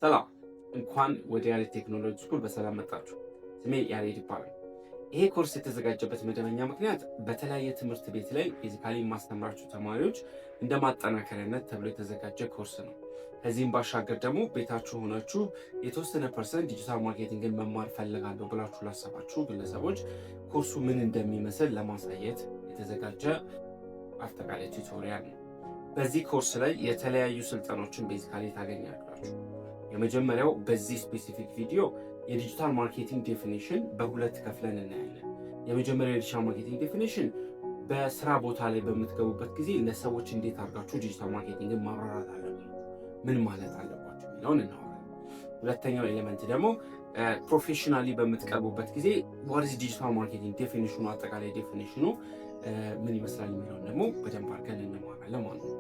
ሰላም፣ እንኳን ወደ ያሬድ ቴክኖሎጂ ስኩል በሰላም መጣችሁ። ስሜ ያሬድ ይባላል። ይሄ ኮርስ የተዘጋጀበት መደበኛ ምክንያት በተለያየ ትምህርት ቤት ላይ basically የማስተምራችሁ ተማሪዎች እንደ ማጠናከሪያነት ተብሎ የተዘጋጀ ኮርስ ነው። ከዚህም ባሻገር ደግሞ ቤታችሁ ሆናችሁ የተወሰነ percent digital marketing ን መማር ፈልጋለሁ ብላችሁ ላሰባችሁ ግለሰቦች ኮርሱ ምን እንደሚመስል ለማሳየት የተዘጋጀ አጠቃላይ tutorial ነው። በዚህ ኮርስ ላይ የተለያዩ ስልጠናዎችን basically ታገኛላችሁ። የመጀመሪያው በዚህ specific ቪዲዮ የ digital marketing definition በሁለት ከፍለን እናያለን። የመጀመሪያው የ digital marketing definition በስራ ቦታ ላይ በምትገቡበት ጊዜ ለሰዎች እንዴት አድርጋችሁ digital marketing ን ማብራራት አለባችሁ፣ ምን ማለት አለባችሁ የሚለውን እናወራለን። ሁለተኛው element ደግሞ professionally በምትቀርቡበት ጊዜ what is digital marketing definition ኑ፣ አጠቃላይ definition ኑ ምን ይመስላል የሚለውን ደግሞ በደንብ አድርገን እንማራለን ማለት ነው።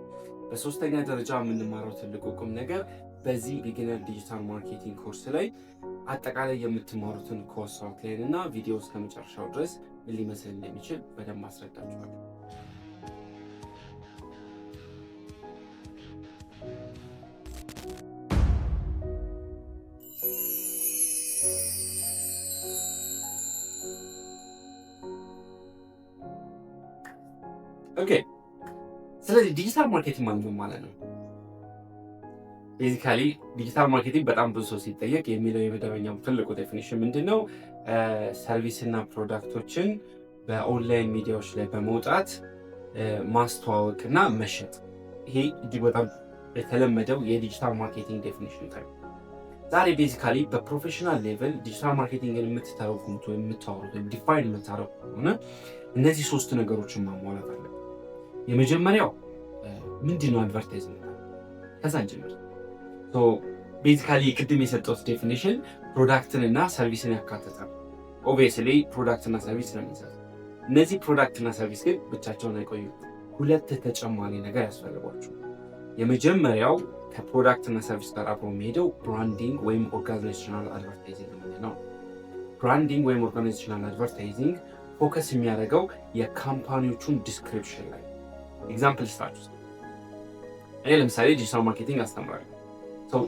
በሶስተኛ ደረጃ የምንማረው ትልቁ ቁም ነገር በዚህ beginner digital marketing course ላይ አጠቃላይ የምትማሩትን course outline እና ቪዲዮ እስከ መጨረሻው ድረስ ምን ሊመስል እንደሚችል በደንብ አስረዳችኋለሁ። Okay፣ ስለዚህ digital marketing ማለት ምን ማለት ነው? Basically digital marketing በጣም ብዙ ሰው ሲጠየቅ የሚለው የመደበኛው ትልቁ definition ምንድን ነው? Service እና product ኦችን በ online ሚዲያዎች ላይ በመውጣት ማስተዋወቅ እና መሸጥ። ይሄ እጅግ በጣም የተለመደው የ digital marketing definition type። ዛሬ basically በ professional level digital marketing ን የምትተረጉሙት ወይም የምታወሩት ወይም define የምታደርጉት ከሆነ እነዚህ ሶስት ነገሮችን ማሟላት አለብን። የመጀመሪያው ምንድን ነው advertisement? ከዛ እንጀምር። Basically ቅድም የሰጠሁት definition product ን እና service ን ያካትታል። Obviously product እና service ነው የምንሰጠው። እነዚህ product እና service ግን ብቻቸውን አይቆዩም። ሁለት ተጨማሪ ነገር ያስፈልጓቸው። የመጀመሪያው ከ product እና service ጋር አብሮ የሚሄደው branding ወይም organizational advertising የምንለው። Branding ወይም organizational advertising focus የሚያደርገው የ company ዎቹን description ላይ። Example ስጣችሁ። እኔ ለምሳሌ digital marketing አስተምራለሁ።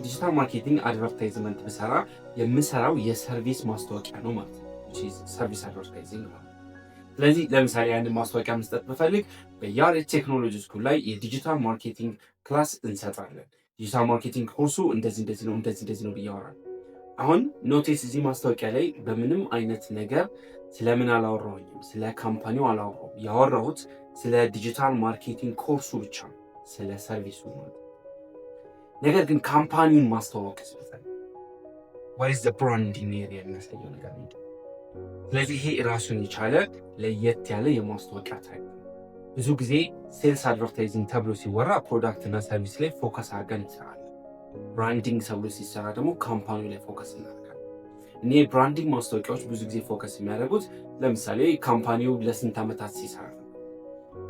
Digital marketing advertisement ብሰራ የምሰራው የ service ማስታወቂያ ነው ማለት ነው። Service advertising ማለት ነው። ስለዚህ ለምሳሌ ያንን ማስታወቂያ መስጠት ብፈልግ በያሬድ ቴክኖሎጂ ስኩል ላይ የ digital marketing class እንሰጣለን። Digital marketing ኮርሱ እንደዚህ እንደዚህ ነው፣ እንደዚህ እንደዚህ ነው ብዬ አወራለሁ። አሁን notice፣ እዚህ ማስታወቂያ ላይ በምንም አይነት ነገር ስለምን አላወራሁኝም፣ ስለ company ው አላወራሁም። ያወራሁት ስለ digital marketing ኮርሱ ብቻ ነው፣ ስለ service ኡ ማለት። ነገር ግን company ውን ማስተዋወቅ ስፈልግ what is the branding area የሚያሳየው ነገር ምንድን ነው? ስለዚህ ይሄ ራሱን የቻለ ለየት ያለ የማስታወቂያ type ነው። ብዙ ጊዜ sales advertising ተብሎ ሲወራ product እና service ላይ focus አድርገን እንሰራለን። Branding ተብሎ ሲሰራ ደግሞ company ላይ focus እናደርጋለን። እኔ branding ማስታወቂያዎች ብዙ ጊዜ focus የሚያደርጉት ለምሳሌ company ው ለስንት ዓመታት ሲሰራ፣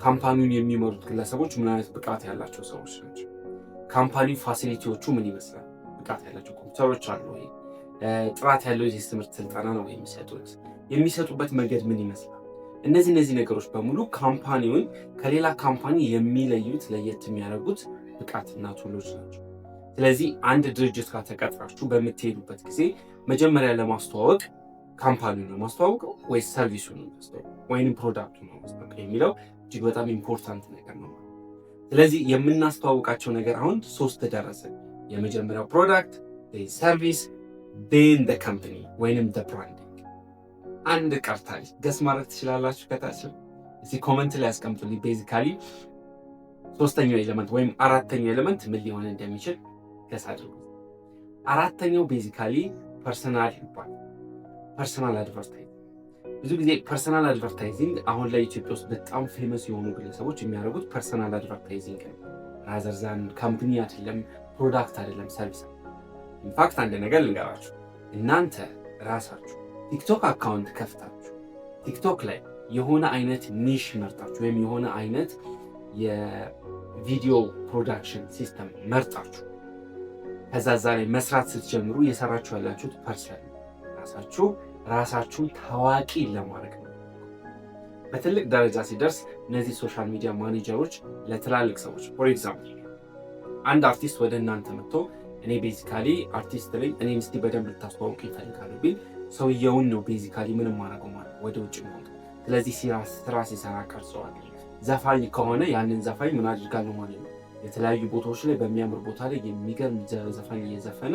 company ውን የሚመሩት ግለሰቦች ምን አይነት ብቃት ያላቸው ሰዎች ናቸው፣ company facility ዎቹ ምን ይመስላል፣ ብቃት ያላቸው ኮምፒውተሮች አሉ ወይ፣ ጥራት ያለው የትምህርት ስልጠና ነው የሚሰጡት፣ የሚሰጡበት መንገድ ምን ይመስላል። እነዚህ ነገሮች በሙሉ company ውን ከሌላ company የሚለዩት፣ ለየት የሚያደርጉት ብቃትና tool ኦች ናቸው። ስለዚህ አንድ ድርጅት ጋር ተቀጥራችሁ በምትሄዱበት ጊዜ መጀመሪያ ለማስተዋወቅ company ውን ነው ማስተዋወቀው ወይስ service ኡ ነው ማስተዋወቀው ወይንም product ኡ ነው ማስተዋወቀው የሚለው እጅግ በጣም important ነገር ነው። ስለዚህ የምናስተዋውቃቸው ነገር አሁን ሶስት ደረሰ። የመጀመሪያው product፣ service፣ then company ወይንም branding። አንድ ቀርታለች። Guess ማድረግ ትችላላችሁ። ከታች እዚህ comment ላይ ያስቀምጡልኝ። Basically ሶስተኛው element ወይም አራተኛው element ምን ሊሆን እንደሚችል guess አድርጉ። አራተኛው basically personal ይባላል። Personal advertising። ብዙ ጊዜ personal advertising አሁን ላይ ኢትዮጵያ ውስጥ በጣም famous የሆኑ ግለሰቦች የሚያደርጉት personal advertising ነው። Rather than company አይደለም፣ product አይደለም፣ service። In fact አንድ ነገር ልንገራችሁ። እናንተ ራሳችሁ ቲክቶክ account ከፍታችሁ ቲክቶክ ላይ የሆነ አይነት niche መርጣችሁ ወይም የሆነ አይነት የቪዲዮ production system መርጣችሁ ከዛ እዛ ላይ መስራት ስትጀምሩ እየሰራችሁ ያላችሁት personal ራሳችሁ ራሳችሁን ታዋቂ ለማድረግ ነው። በትልቅ ደረጃ ሲደርስ እነዚህ social media manager ኦች ለትላልቅ ሰዎች፣ for example አንድ አርቲስት ወደ እናንተ መጥቶ እኔ basically አርቲስት ነኝ፣ እኔን እስቲ በደንብ ልታስተዋውቅ ይፈልጋሉ ቢል ሰውየውን ነው basically ምንም ማድረገው ማለት ወደ ውጭ ማውጣት። ስለዚህ ስራ ሲሰራ ቀርጸዋለሁ። ዘፋኝ ከሆነ ያንን ዘፋኝ ምን አድርጋለሁ ማለት ነው፣ የተለያዩ ቦታዎች ላይ በሚያምር ቦታ ላይ የሚገርም ዘፋኝ እየዘፈነ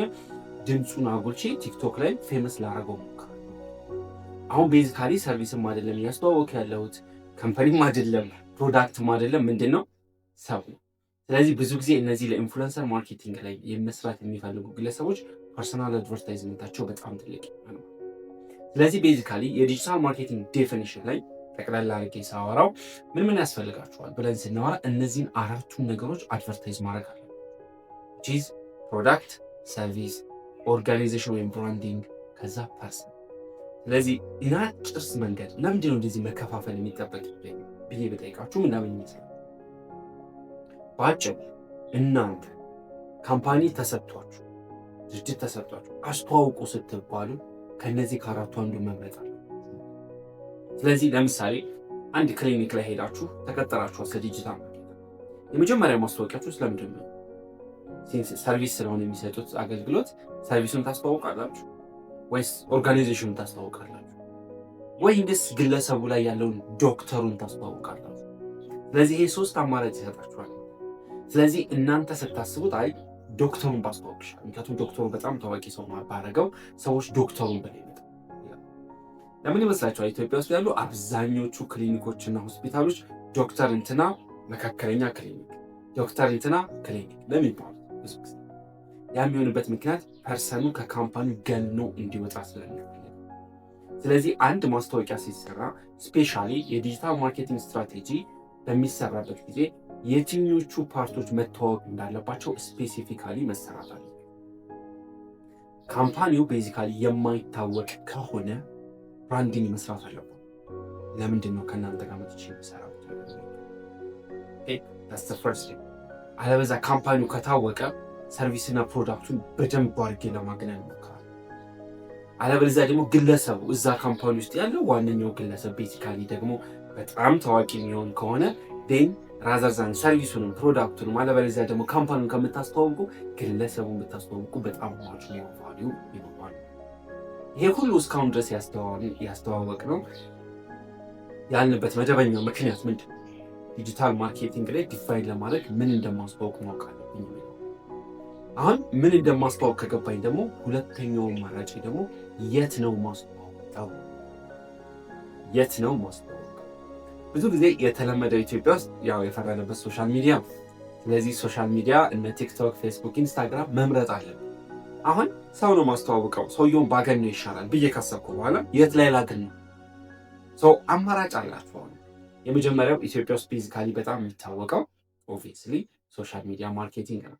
ድምፁን አጉልቼ ቲክቶክ ላይ famous ላረገው ሞክራለሁ። አሁን basically service ም አይደለም እያስተዋወቅ ያለሁት፣ company ም አይደለም፣ product ም አይደለም፣ ምንድን ነው? ሰው ነው። ስለዚህ ብዙ ጊዜ እነዚህ ለ influencer marketing ላይ የመስራት የሚፈልጉ ግለሰቦች personal advertisement ኣቸው በጣም ትልቅ ነው። ስለዚህ basically የ digital marketing definition ላይ ጠቅላላ አድርጌ ሳወራው ምን ምን ያስፈልጋቸዋል ብለን ስናወራ እነዚህን አራቱን ነገሮች advertise ማድረግ አለ፣ which is product፣ service፣ organization ወይም branding፣ ከዛ person። ስለዚህ ኢናጭርስ መንገድ ለምንድን ነው እንደዚህ መከፋፈል የሚጠበቅብኝ ብዬ በጠይቃችሁ ምናምን ይመስላል? በአጭሩ እናንተ company ተሰጥቷችሁ፣ ድርጅት ተሰጥቷችሁ አስተዋውቁ ስትባሉ ከነዚህ ከአራቱ አንዱ መምረጥ አለ። ስለዚህ ለምሳሌ አንድ ክሊኒክ ላይ ሄዳችሁ ተቀጠራችሁ ስለ digital marketing፣ የመጀመሪያ ማስታወቂያችሁ ስለምንድን ነው? Service ስለሆነ የሚሰጡት አገልግሎት service ኡን ታስተዋውቃላችሁ ወይስ organization ኑን ታስተዋውቃላችሁ ወይንስ ግለሰቡ ላይ ያለውን ዶክተሩን ታስተዋውቃላችሁ? ስለዚህ ይሄ ሶስት አማራጭ ይሰጣችኋል። ስለዚህ እናንተ ስታስቡት አይ ዶክተሩን ባስተዋውቅ ይሻላል፣ ምክንያቱም ዶክተሩ በጣም ታዋቂ ሰው ባረገው ሰዎች ዶክተሩን በላይ ይመጣል። ለምን ይመስላችኋል? ኢትዮጵያ ውስጥ ያሉ አብዛኞቹ ክሊኒኮችና ሆስፒታሎች ዶክተር እንትና መካከለኛ ክሊኒክ፣ ዶክተር እንትና ክሊኒክ ለሚባሉት ብዙ ጊዜ ያ የሚሆንበት ምክንያት person ኑ ከ company ገኖ እንዲወጣ ስለሚፈልግ። ስለዚህ አንድ ማስታወቂያ ሲሰራ፣ specially የ digital marketing strategy በሚሰራበት ጊዜ የትኞቹ part ኦች መተዋወቅ እንዳለባቸው specifically መሰራት አለ። Company ው basically የማይታወቅ ከሆነ branding መስራት አለበት። ለምንድን ነው ከእናንተ ጋር መጥቼ የምሰራው? First አለበዛ company ው ከታወቀ service ና product ኡን በደንብ አድርጌ ለማግነን እሞክራለሁ። አለበለዚያ ደግሞ ግለሰቡ፣ እዛ company ውስጥ ያለው ዋነኛው ግለሰብ basically ደግሞ በጣም ታዋቂ የሚሆን ከሆነ then rather than service ኡንም product ኡንም አለበለዚያ ደግሞ company ውን ከምታስተዋውቁ ግለሰቡን ብታስተዋውቁ በጣም much more value ይኖረዋል። ይሄ ሁሉ እስካሁን ድረስ ያስተዋወቅ ነው ያልንበት መደበኛው ምክንያት ምንድን ነው? Digital marketing ላይ define ለማድረግ ምን እንደማስተዋወቅ ማወቅ አለብኝ የሚለው። አሁን ምን እንደማስተዋወቅ ከገባኝ ደግሞ ሁለተኛው አማራጭ ደግሞ የት ነው ማስተዋወቀው? የት ነው ማስተዋወቀው? ብዙ ጊዜ የተለመደው ኢትዮጵያ ውስጥ ያው የፈረደበት social media። ስለዚህ social media እነ ቲክቶክ፣ ፌስቡክ፣ ኢንስታግራም መምረጥ አለብን። አሁን ሰው ነው ማስተዋወቀው፣ ሰውየውን ባገኘው ይሻላል ብዬ ካሰብኩ በኋላ የት ላይ ላግኝ ነው? So አማራጭ አላችሁ። አሁን የመጀመሪያው ኢትዮጵያ ውስጥ basically በጣም የሚታወቀው obviously social media marketing ነው።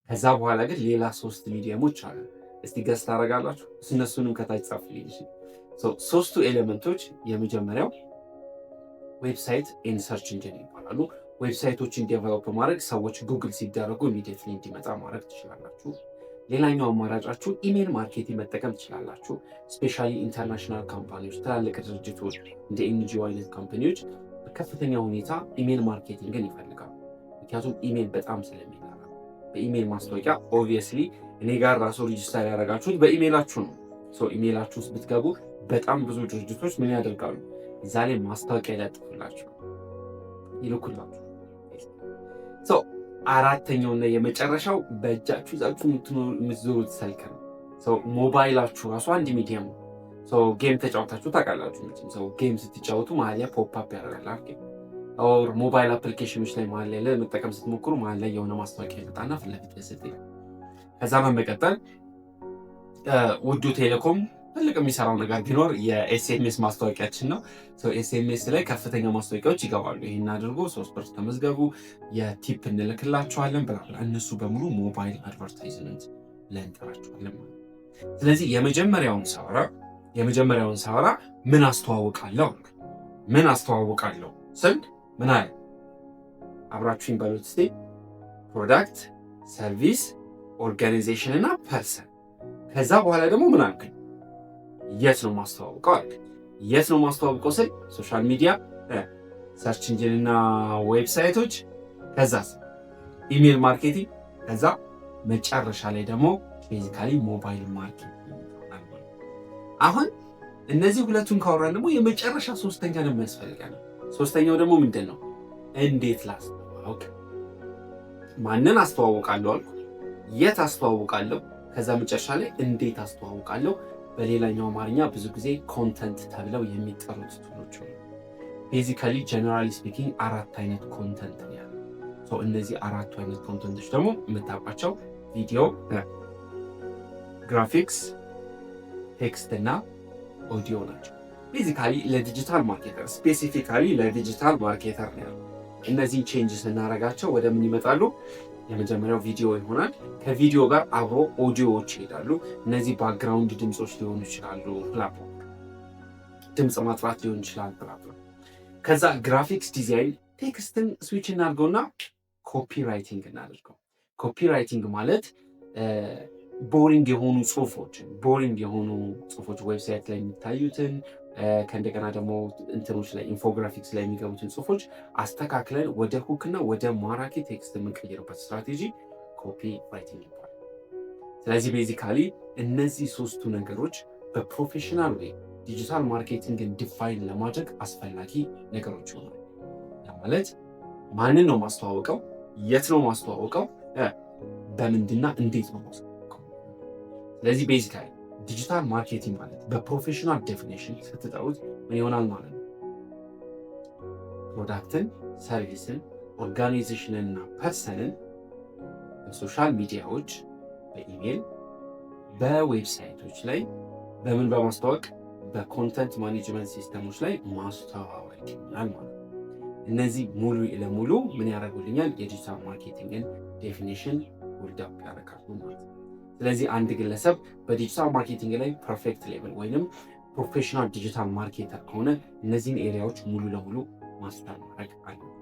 ከዛ በኋላ ግን ሌላ ሶስት medium ኦች አሉ። እስቲ guess ታደርጋላችሁ? እነሱንም ከታች ጻፉልኝ። ሶስቱ element ኦች የመጀመሪያው website and search engine ይባላሉ። Website ኦችን develop ማድረግ ሰዎች ጉግል ሲደረጉ immediately እንዲመጣ ማድረግ ትችላላችሁ። ሌላኛው አማራጫችሁ email marketing መጠቀም ትችላላችሁ። Specially international company ዎች፣ ትላልቅ ድርጅቶች፣ እንደ NGO አይነት company ዎች በከፍተኛ ሁኔታ email marketing ን ይፈልጋሉ። ምክንያቱም ኢሜል በጣም ስለሚላላ በኢሜል ማስታወቂያ obviously እኔ ጋር ራሱ register ያደረጋችሁት በኢሜይላችሁ ነው። ኢሜይላችሁ ውስጥ ብትገቡ በጣም ብዙ ድርጅቶች ምን ያደርጋሉ? እዛ ላይ ማስታወቂያ ይለጥፉላችሁ፣ ይልኩላችሁ። አራተኛውና የመጨረሻው በእጃችሁ ይዛችሁ የምትዞሩት ስልክ ነው። ሞባይላችሁ ራሱ አንድ medium ነው። Game ተጫውታችሁ ታውቃላችሁ። So game ስትጫወቱ መሀል ላይ pop up ያደርጋል። Or mobile application ኖች ላይ መሀል ላይ ለመጠቀም ስትሞክሩ መሀል ላይ የሆነ ማስታወቂያ ይመጣና ፊት ለፊት ላይ ይላል። ከዛ በመቀጠል ውዱ ቴሌኮም ትልቅ የሚሰራው ነገር ቢኖር የ SMS ማስታወቂያችን ነው። SMS ላይ ከፍተኛ ማስታወቂያዎች ይገባሉ። ይህን አድርጎ 3 ብር ተመዝገቡ፣ የ tip እንልክላቸዋለን ብላ፣ እነሱ በሙሉ mobile advertisement ብለን እንጠራቸዋለን ማለት ነው። ስለዚህ የመጀመሪያውን ሳወራ ምን አስተዋውቃለሁ፣ ምን አስተዋውቃለሁ ስል ምን አለ? አብራችሁኝ በሉት እስኪ። Product፣ service፣ organization እና person። ከዛ በኋላ ደግሞ ምን አልኩኝ? የት ነው ማስተዋውቀው አልክ። የት ነው ማስተዋውቀው ስል social media፣ search engine እና website ኦች፣ ከዛስ email marketing፣ ከዛ መጨረሻ ላይ ደግሞ basically mobile marketing ይሆናል ማለት ነው። አሁን እነዚህ ሁለቱን ካወራን ደግሞ የመጨረሻ ሶስተኛ ደግሞ ያስፈልጋል። ሶስተኛው ደግሞ ምንድን ነው? እንዴት ላስተዋውቅ? ማንን አስተዋውቃለሁ አልኩ፣ የት አስተዋውቃለሁ፣ ከዛ መጨረሻ ላይ እንዴት አስተዋውቃለሁ። በሌላኛው አማርኛ ብዙ ጊዜ content ተብለው የሚጠሩት tool ኦች ነው። Basically, generally speaking አራት አይነት content ነው ያለው። እነዚህ አራቱ አይነት content ኦች ደግሞ የምታውቋቸው ቪዲዮ፣ graphics፣ text እና ኦዲዮ ናቸው። Basically ለ digital marketer፣ specifically ለ digital marketer ነው ያለው። እነዚህን change ስናደርጋቸው ወደ ምን ይመጣሉ? የመጀመሪያው ቪዲዮ ይሆናል። ከቪዲዮ ጋር አብሮ ኦዲዮዎች ይሄዳሉ። እነዚህ background ድምፆች ሊሆኑ ይችላሉ፣ blah ድምፅ ማጥራት ሊሆን ይችላል፣ blah blah። ከዛ graphics design፣ text ን switch እናድርገውና copywriting እናደርገው። Copywriting ማለት boring የሆኑ ጽሁፎች website ላይ የሚታዩትን፣ ከእንደገና ደግሞ እንትኖች ላይ፣ infographics ላይ የሚገቡትን ጽሁፎች አስተካክለን ወደ hook እና ወደ ማራኪ text የምንቀይርበት strategy copywriting ይባላል። ስለዚህ basically እነዚህ ሶስቱ ነገሮች በ professional way digital marketing ን define ለማድረግ አስፈላጊ ነገሮች ይሆናል። ያ ማለት ማንን ነው ማስተዋወቀው፣ የት ነው ማስተዋወቀው፣ በምንድና እንዴት ነው ማስተዋወቀው። ስለዚህ basically digital marketing ማለት በ professional definition ስትጠሩት ምን ይሆናል ማለት ነው? ፕሮዳክትን፣ ሰርቪስን፣ ኦርጋናይዜሽንንና ፐርሰንን በሶሻል ሚዲያዎች፣ በኢሜይል፣ በዌብሳይቶች ላይ በምን በማስተዋወቅ፣ በ content management system ኦች ላይ ማስተዋወቅ ይሆናል ማለት ነው። እነዚህ ሙሉ ለሙሉ ምን ያደርጉልኛል? የ digital marketing ን definition build up ያደርጋሉ ማለት ነው። ስለዚህ አንድ ግለሰብ በ digital marketing ላይ perfect level ወይንም professional digital marketer ከሆነ እነዚህን area ዎች ሙሉ ለሙሉ master ማድረግ አለበት።